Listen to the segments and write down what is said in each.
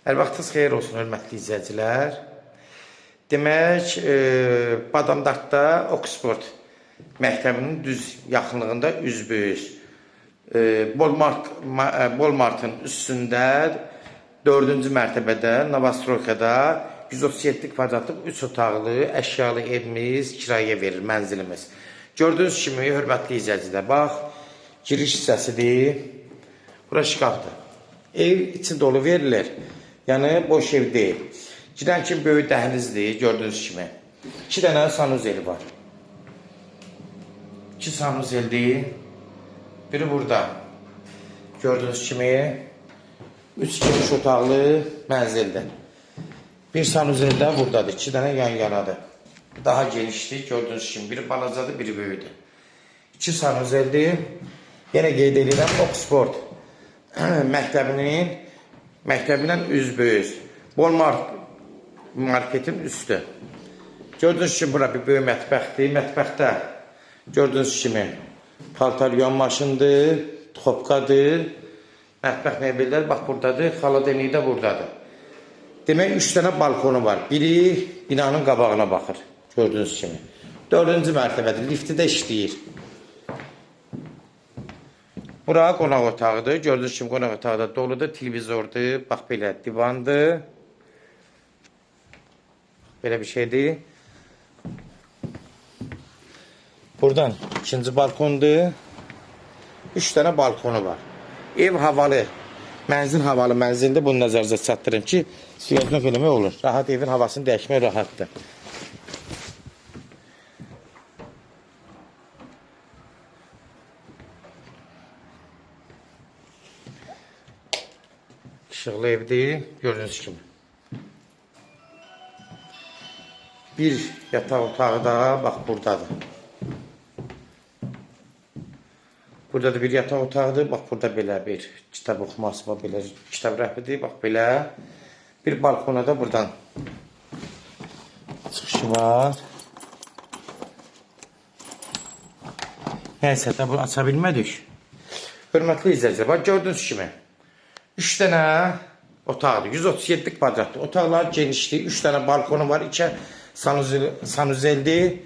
Hər vaxtınız xeyir olsun, hörmətli izləyicilər. Demək, Badamdakda Oxford məktəbinin düz yaxınlığında üzbəüz Bolmartın üstündə 4-cü mərtəbədə Novostroykada 137 kvadratlıq 3 otaqlı əşyalı evimiz kirayə verir, mənzilimiz. Gördüyünüz kimi, hörmətli izləyicilər, bax, giriş hissəsidir. Bura şkafdır. Ev içi dolu verilir. Yəni boş ev deyil. Girən kimi böyük dəhlizdir, gördüyünüz kimi. 2 dənə sanuzeli var. 2 sanuzeldir. Biri burada. Gördüyünüz kimi 3 geniş otaqlı mənzildir. Bir sanuzel də buradadır. 2 dənə yan yanadır. Daha genişdir, gördüyünüz kimi. Biri balacadır, biri böyükdür. 2 sanuzeldir. Yenə qeyd edirəm, Oxford məktəbinin məktəbindən üzbəüz. Walmart marketin üstü. Gördüyünüz kimi bura bir böyük mətbəxdir. Mətbəxdə gördüyünüz kimi paltar yuyan maşındır, duxovkadır. Mətbəx mebelləri bax buradadır, xaladenik də buradadır. Demək 3 dənə balkonu var. Biri binanın qabağına baxır, gördüyünüz kimi. 4-cü mərtəbədir, lifti də işləyir. Bura qonaq otağıdır. Gördüyünüz kimi qonaq otağı da doludur, televizordur, bax belə divandır. Belə bir şeydir. Buradan ikinci balkondur. 3 dənə balkonu var. Ev havalı, mənzil havalı mənzildir. Bunu nəzərinizə çatdırım ki, siyasət eləmək olur. Rahat evin havasını dəyişmək rahatdır. İşıqlı evdir, gördüyünüz kimi. Bir yataq otağı da bax buradadır. Burada da bir yataq otağıdır. Bax burada belə bir kitab oxuması var, belə kitab rəfidir. Bax belə bir balkona da buradan çıxışı var. Nəysə də bunu aça bilmədik. Hörmətli izləyicilər, bax gördüyünüz kimi 3 dənə otaqdır. 137 kvadratdır. Otaqlar genişdir. 3 dənə balkonu var. 2 sanuzeldir.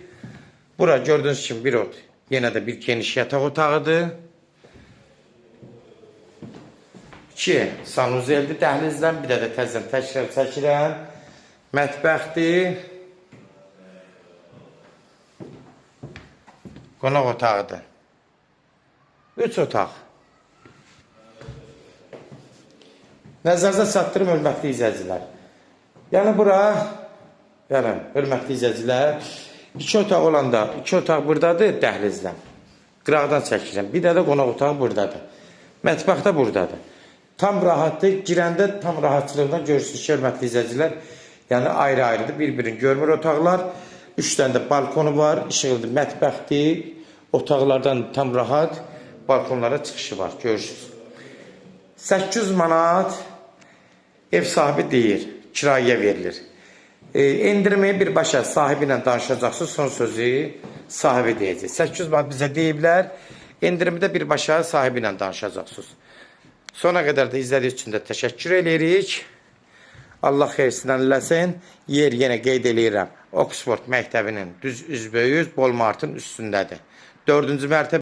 Bura gördüyünüz kimi bir ot. Yenə də bir geniş yataq otağıdır. 2 sanuzeldir dəhlizdən. Bir də təzədən təkrar çəkirəm. Mətbəxdir. Qonaq otağıdır. 3 otaq. Nəzərinizə çatdırım, hörmətli izləyicilər. Yəni bura, yəni hörmətli izləyicilər, 2 otaq olanda, 2 otaq buradadır dəhlizdən. Qıraqdan çəkirəm. Bir də qonaq otağı buradadır. Mətbəx də buradadır. Tam rahatdır. Girəndə tam rahatçılıqdan görürsünüz ki, hörmətli izləyicilər, yəni ayrı-ayrıdır. Bir-birini görmür otaqlar. 3 dənə də balkonu var, işıqlı mətbəxdir. Otaqlardan tam rahat balkonlara çıxışı var, görürsünüz. 800 manat ev sahibi deyir, kirayə verilir. Endirimi birbaşa sahibi ilə danışacaqsınız, son sözü sahibi deyəcək. 800 manat bizə deyiblər, endirimi də birbaşa sahibi ilə danışacaqsınız. Sona qədər də izlədiyiniz üçün də təşəkkür eləyirik. Allah xeyirsindən eləsin. Yer yenə qeyd eləyirəm. Oxford məktəbinin düz üzbəüz Walmartın üstündədir. 4-cü mərtəbə.